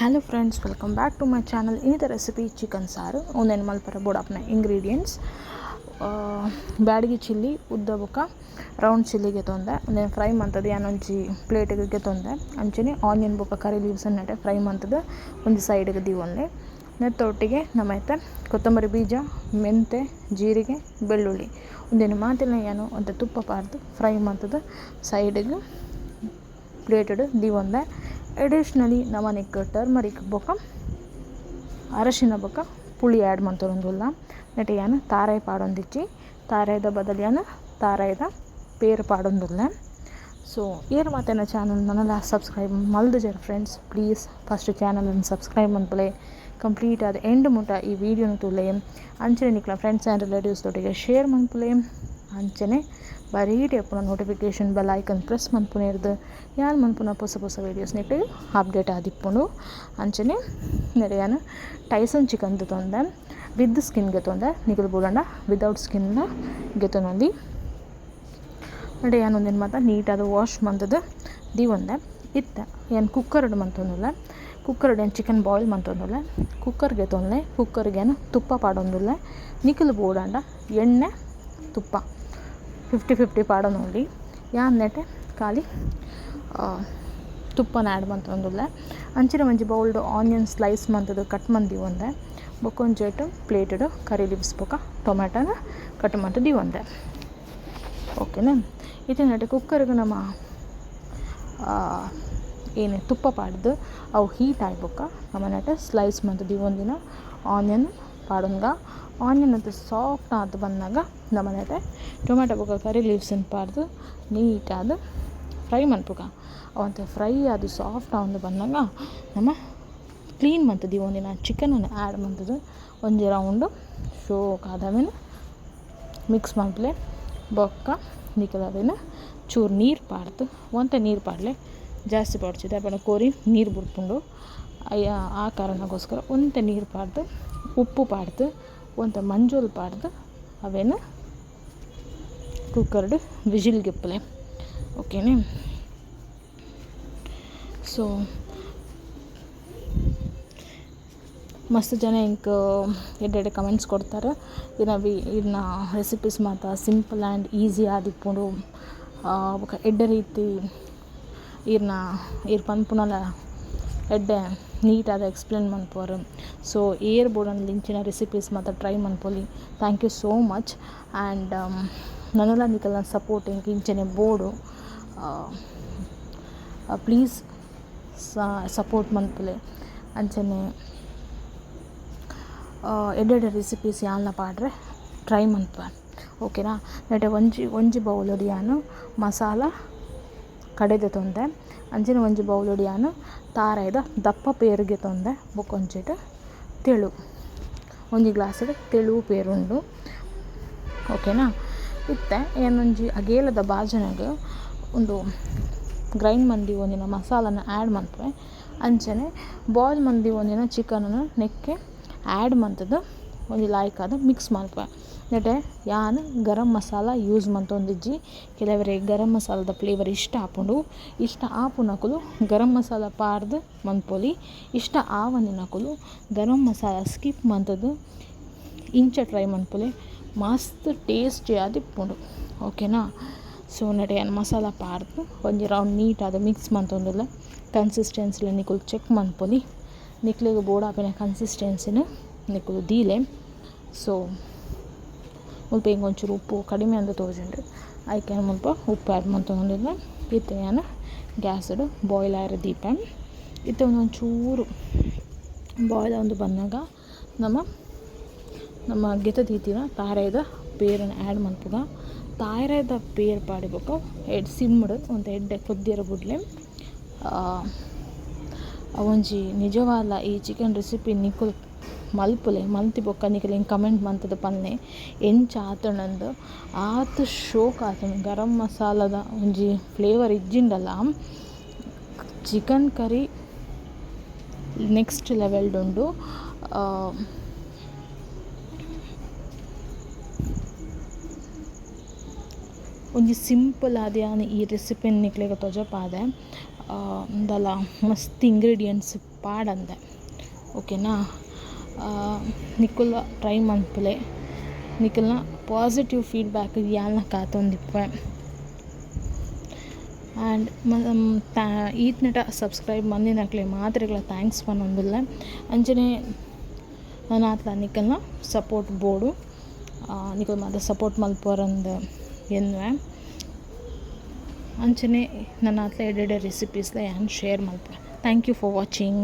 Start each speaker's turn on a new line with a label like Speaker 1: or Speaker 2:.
Speaker 1: Hello friends, welcome back to my channel. ಇನ್ನಿತ recipe chicken ಸಾರು. ಒಂದೇನು ಮಲ್ಪರ ಬೋಡಾಪುನ ingredients Byadgi chilli ಉದ್ದ ಬೊಕ್ಕ ರೌಂಡ್ ಚಿಲ್ಲಿಗೆ ತೊಂದೆ ಒಂದೇನು ಫ್ರೈ ಮಂತದ ಯಾನೊಂಜಿ ಪ್ಲೇಟಿಗೆ ತೊಂದೆ ಅಂಚನೆ ಆನಿಯನ್ ಬೊಕ್ಕ ಕರಿ ಲೀವ್ಸ್ ನೆಟೆ ಫ್ರೈ ಮಂತದ ಒಂಜಿ ಸೈಡ್ಗೆ ದೀವೊನ್ಲೆ. ನೆತ್ತ ಒಟ್ಟಿಗೆ ನಮೈತೆ ಕೊತ್ತಂಬರಿ ಬೀಜ, ಮೆಂತೆ, ಜೀರಿಗೆ, ಬೆಳ್ಳುಳ್ಳಿ ಉಂದೆನ್ ಮಾತೆಲ ಯಾನು ಒಂತೆ ತುಪ್ಪ ಪಾಡ್ದು ಫ್ರೈ ಮಂತದ ಸೈಡ್ಗೆ ಪ್ಲೇಟೆಡ್ ದೀವೊಂದೆ. ಅಡಿಷನಲಿ ನಮನೆಕ್ ಟರ್ಮರಿಕ್ ಬೊಕ್ಕ ಅರಶಿನ ಬೊಕ್ಕ ಪುಳಿ ಆ್ಯಡ್ ಮಂತೊಂದುಲ್ಲ. ನೆಟೆ ಯಾನ್ ತಾರಾಯಿ ಪಾಡೊಂದಿಜ್ಜಿ, ತಾರಾಯಿದ ಬದಲು ಯಾನ್ ತಾರಾಯಿದ ಪೇರ್ ಪಾಡೊಂದುಲ್ಲೆ. ಸೊ ಏರ್ ಮಾತೆನ ಚಾನಲ್ ನನಲ ಸಬ್ಸ್ಕ್ರೈಬ್ ಮಲ್ದುಜರ್ ಫ್ರೆಂಡ್ಸ್, ಪ್ಲೀಸ್ ಫಸ್ಟ್ ಚಾನಲ್ನ ಸಬ್ಸ್ಕ್ರೈಬ್ ಮನ್ಪುಲೆ, ಕಂಪ್ಲೀಟ್ ಆದ ಎಂಡ್ ಮುಟ ಈ ವಿಡಿಯೋನ ತೂಲೆ. ಅಂಚನೆ ನಿಕ್ಲ ಫ್ರೆಂಡ್ಸ್ ಆ್ಯಂಡ್ ರಿಲೇಟಿವ್ಸ್ ದೊಟ್ಟಿಗೆ ಶೇರ್ ಮನ್ಪುಲೆ. ಅಂಚನೆ ಬರೀಟೆ ಅಪ್ಪುನ ನೋಟಿಫಿಕೇಷನ್ ಬೆಲ್ ಐಕನ್ ಪ್ರೆಸ್ ಮನ್ಪುನೇರ್ದು ಯಾನ್ ಮನ್ಪುನ ಪೊಸ ಪೊಸ ವೀಡಿಯೋಸ್ ನೆಟ್ ಅಪ್ಡೇಟ್ ಆದಿಪ್ಪುಂಡು. ಅಂಚನೆ ನೆಡೆ ಯಾನ್ ಟೈಸನ್ ಚಿಕನ್ ತೊಂದೆ, ವಿತ್ ಸ್ಕಿನ್ ಗೆತೊಂದೆ, ನಿಕುಲು ಬೋಡಂಡ ವಿದೌಟ್ ಸ್ಕಿನ್ನ ಗೆತೊನೊಲಿ. ನೆಡೆ ಯಾನ್ ಒಂದೆನ್ ಮಾತ ನೀಟಾದ್ ವಾಶ್ ಮಂತುದು ದೀವೊಂದೆ. ಇತ್ತೆ ಯಾನ್ ಕುಕ್ಕರ್ಡ್ ಮಂತೊಂದುಲ್ಲೆ, ಕುಕ್ಕರ್ಡ್ ಯಾನ್ ಚಿಕನ್ ಬಾಯ್ಲ್ ಮಂತೊಂದುಲ್ಲೆ. ಕುಕ್ಕರ್ ಗೆತೊನ್ಲೆ, ಕುಕ್ಕರ್ಗೆ ಯಾನ್ ತುಪ್ಪ ಪಾಡೊಂದುಲ್ಲೆ. ನಿಕುಲು ಬೋಡಂಡ ಎಣ್ಣೆ ತುಪ್ಪ 50-50 ಪಾಡೊನೊಲಿ. ಯಾನ್ ನೆಟೆ ಖಾಲಿ ತುಪ್ಪನ ಆ್ಯಡ್ ಮಂತೊಂದುಲ್ಲೆ. ಅಂಚನೆ ಒಂಜಿ ಬೌಲ್ಡ್ ಆನಿಯನ್ ಸ್ಲೈಸ್ ಮಂತುದು ಕಟ್ ಮಂತ್ ದೀವೊಂದೆ. ಬೊಕ್ಕ ಒಂಜೆಟ್ ಪ್ಲೇಟೆಡ್ ಕರಿ ಲೀವ್ಸ್ ಬೊಕ್ಕ ಟೊಮೆಟೊನ ಕಟ್ ಮಂತ್ ದೀವೊಂದೆ. ಓಕೆನಾ. ಇತ್ತೆ ನೆಟೆ ಕುಕ್ಕರ್ಗ್ ನಮ ಏನೆ ತುಪ್ಪ ಪಾಡ್ದು ಅವು ಹೀಟ್ ಆಯಿ ಬೊಕ್ಕ ನಮ ನೆಟೆ ಸ್ಲೈಸ್ ಮಂತ್ ದೀವೊಂದಿನ ಆನಿಯನ್ ಪಾಡೊನ್ಗ. ಆನಿಯನ್ ಅಂತ ಸಾಫ್ಟ್ ಆದ್ ಬನ್ನಗ ನಮ ನೆಟೆ ಟೊಮೆಟೊ ಬೊಕ್ಕ ಕರಿ ಲೀವ್ಸನ್ ಪಾಡ್ದು ನೀಟಾದ್ ಫ್ರೈ ಮನ್ಪುಗ. ಅವಂತೆ ಫ್ರೈ ಆದ್ ಸಾಫ್ಟ್ ಆವೊಂದು ಬನ್ನಗ ನಮ ಕ್ಲೀನ್ ಮಂತ್ ದೀವೊಂದಿನ ಚಿಕನನ್ನು ಆ್ಯಡ್ ಮಂತುದು ಒಂಜಿ ರೌಂಡು ಶೋಕಾದ್ ಅವೆನ್ ಮಿಕ್ಸ್ ಮನ್ಪುಲೆ. ಬೊಕ್ಕ ನಿಕುಲು ಅವೆನ್ ಚೂರು ನೀರು ಪಾಡ್ದು, ಒಂತೆ ನೀರು ಪಾಡ್ಲೆ, ಜಾಸ್ತಿ ಪಾಡ್ಚಿ, ದಾಯೆ ಪಂಡ ಕೋರಿ ನೀರು ಬುಡ್ಪುಂಡು. ಆ ಕಾರಣಕ್ಕೋಸ್ಕರ ಒಂತೆ ನೀರು ಪಾಡ್ದು ಉಪ್ಪು ಪಾಡ್ದು ಒಂತೆ ಮಂಜೊಲು ಪಾಡ್ದು ಅವೆನ್ ಕುಕ್ಕರ್ಡ್ ವಿಜಿಲ್ ಗಿಪ್ಪುಲೆ. ಓಕೆನೆ. ಸೊ ಮಸ್ತ್ ಜನ ಎಂಕ್ ಎಡ್ಡೆ ಎಡ್ಡೆ ಕಮೆಂಟ್ಸ್ ಕೊಡ್ತಾರೆ. ಇನ್ನ ರೆಸಿಪೀಸ್ ಮಾತ ಸಿಂಪಲ್ ಆ್ಯಂಡ್ ಈಸಿ ಆದಿಪ್ಪುಂಡು, ಬೊಕ ಎಡ್ಡೆ ರೀತಿ ಇರ್ನ ಇರ್ ಪನ್ಪುನಲ ಎಡ್ಡೆ ನೀಟಾದ್ ಎಕ್ಸ್ಪ್ಲೇನ್ ಮನ್ಪುವರ್. ಸೊ ಏರ್ ಬೋಡಂಡ ಇಂಚಿನ ರೆಸಿಪೀಸ್ ಮಾತ try ಮನ್ಪೊಲಿ. Thank you so much. And ನನಲ ನಿಕಲ್ನ ಸಪೋರ್ಟ್ ಎಂಕ್ ಇಂಚನೆ ಬೋಡು, ಪ್ಲೀಸ್ ಸಪೋರ್ಟ್ ಮನ್ಪುಲೆ. ಅಂಚನೆ ಎಡ್ಡೆ ಎಡ್ಡೆ ರೆಸಿಪೀಸ್ ಯಾನ್ಲ ಪಾಡ್ರೆ ಟ್ರೈ ಮನ್ಪುವೆ. ಓಕೆನಾ. ನೆಟೆ ಒಂಜಿ ಒಂಜಿ ಬೌಲುಡು ಯಾನ್ ಮಸಾಲ ಕಡೆದ್ ತೊಂದೆ, ಅಂಚನೆ ಒಂಜಿ ಬೌಲುಡು ಯಾನ್ ತಾರಾಯಿದ ದಪ್ಪ ಪೇರ್ಗೆ ತೊಂದೆ, ಬೊಕ್ಕ ಒಂಜೆಟ್ ತೆಳು ಒಂಜಿ ಗ್ಲಾಸ್ಡ್ ತೆಳು ಪೇರುಂಡು. ಓಕೆನಾ. ಇತ್ತೆ ಯಾನೊಂಜಿ ಅಗೇಲದ ಬಾಜನಗ್ ಉಂದು ಗ್ರೈಂಡ್ ಮಂದಿ ಒಂದಿನ ಮಸಾಲನ ಆ್ಯಡ್ ಮನ್ಪುವೆ. ಅಂಚನೆ ಬಾಯ್ಲ್ ಮಂದಿ ಒಂದಿನ ಚಿಕನನ್ನು ನೆಕ್ಕೆ ಆ್ಯಡ್ ಮಂತುದು ಒಂಜಿ ಲಾಯ್ಕಾದ್ ಮಿಕ್ಸ್ ಮನ್ಪುವೆ. ನೆಟೆ ಯಾನ್ ಗರಂ ಮಸಾಲ ಯೂಸ್ ಮಂತೊಂದಿಜ್ಜಿ. ಕೆಲವರೆ ಗರಂ ಮಸಾಲದ ಫ್ಲೇವರ್ ಇಷ್ಟ ಆಪುಂಡು, ಇಷ್ಟ ಆಪುನಕುಲು ಗರಂ ಮಸಾಲ ಪಾಡ್ದು ಮನ್ಪೊಲಿ, ಇಷ್ಟ ಆವಂದಿನಕುಲು ಗರಂ ಮಸಾಲ ಸ್ಕಿಪ್ ಮಂತುದು ಇಂಚ ಟ್ರೈ ಮನ್ಪುಲೆ, ಮಸ್ತ್ ಟೇಸ್ಟಿ ಆದಿಪ್ಪುಂಡು. ಓಕೆನಾ. ಸೊ ನೆಟೆ ಯಾನ್ ಮಸಾಲ ಪಾಡ್ದು ಒಂಜಿ ರೌಂಡ್ ನೀಟಾದ್ ಮಿಕ್ಸ್ ಮಂತೊಂದುಲ್ಲೆ. ಕನ್ಸಿಸ್ಟೆನ್ಸಿಲ ನಿಕುಲು ಚೆಕ್ ಮನ್ಪೊಲಿ, ನಿಕ್ಲೆಗ್ ಬೋಡಾಪಿನ ಕನ್ಸಿಸ್ಟೆನ್ಸಿನ ನಿಕುಲು ದೀಲೆ. ಸೊ ಮುಲ್ಪ ಎಂಕ್ ಒಂಚೂರು ಉಪ್ಪು ಕಡಿಮೆ ಅಂದ್ ತೋಜುಂಡು, ಐಕ್ ಯಾನ್ ಮುಲ್ಪ ಉಪ್ಪು ಆ್ಯಡ್ ಮಂತೊಂದುಲ್ಲೆ. ಇತ್ತೆ ಯಾನ್ ಗ್ಯಾಸ್ಡ್ ಬಾಯ್ಲ್ ಆಯೆರೆ ದೀಪೆ. ಇತ್ತೆ ಒಂದೊಂಚೂರು ಬಾಯ್ಲ್ ಆವೊಂದು ಬನ್ನಗ ನಮ ನಮ್ಮ ಗೆತ ದೀತಿನ ತಾರಾಯಿದ ಪೇರನ್ನು ಆ್ಯಡ್ ಮನ್ಪುಗ. ತಾರಾಯಿದ ಪೇರ್ ಪಾಡಿ ಬೊಕ್ಕ ಎಡ್ ಸಿಮ್ಡ್ ಒಂತೆ ಎಡ್ಡೆ ಕೊದ್ದಿಯರ ಬುಡ್ಲೆ. ಅವೊಂಜಿ ನಿಜವಾದ್ಲ ಈ ಚಿಕನ್ ರೆಸಿಪಿ ನಿಕುಲು ಮಲ್ಪುಲೆ, ಮಲ್ತಿ ಬೊಕ್ಕ ನಿಕುಲು ಎಂಕ್ ಕಮೆಂಟ್ ಮಂತುದು ಪನ್ನೆ ಎಂಚ ಆತುಂಡಂದು. ಆತ್ ಶೋಕ್ ಆತುಂಡು. ಗರಂ ಮಸಾಲದ ಒಂಜಿ flavour ಇಜ್ಜಿಂಡಲ chicken curry next levelled ಉಂಡು. ಒಂಜಿ ಸಿಂಪಲ್ ಆದ್ ಯಾನ್ ಈ ರೆಸಿಪಿನ್ ನಿಕ್ಲೆಗ್ ತೋಜಪಾದೆ. ದಾಲ ಮಸ್ತ್ ಇಂಗ್ರೀಡಿಯೆಂಟ್ಸ್ ಪಾಡಂದೆ, ಓಕೆನಾ? ನಿಕುಲ್ಲ ಟ್ರೈ ಮನ್ಪುಲೆ. ನಿಕಲ್ನ ಪಾಸಿಟಿವ್ ಫೀಡ್ಬ್ಯಾಕ್ ಯಾನ್ಲ ಕಾತೊಂದಿಪ್ಪುವೆ. ಆ್ಯಂಡ್ ಈತ್ನೇಟ ಸಬ್ಸ್ಕ್ರೈಬ್ ಮಂದಿನಕ್ಲೆಗ್ ಮಾತೆರೆಗ್ಲ thanks ಪನೊಂದುಲ್ಲೆ. ಅಂಚನೆ ನನಾತ್ಲ ನಿಕಲ್ನ ಸಪೋರ್ಟ್ ಬೋಡು. ನಿಕುಲು ಮಾತ ಸಪೋರ್ಟ್ ಮಲ್ಪುವರಂದ್ ಎನ್ನುವೆ. ಅಂಚನೆ ನನಾತ್ಲ ಎಡ್ಡೆ ಎಡ್ಡೆ ರೆಸಿಪೀಸ್ಲ ಯಾನ್ ಶೇರ್ ಮಲ್ಪುವೆ. Thank you for watching.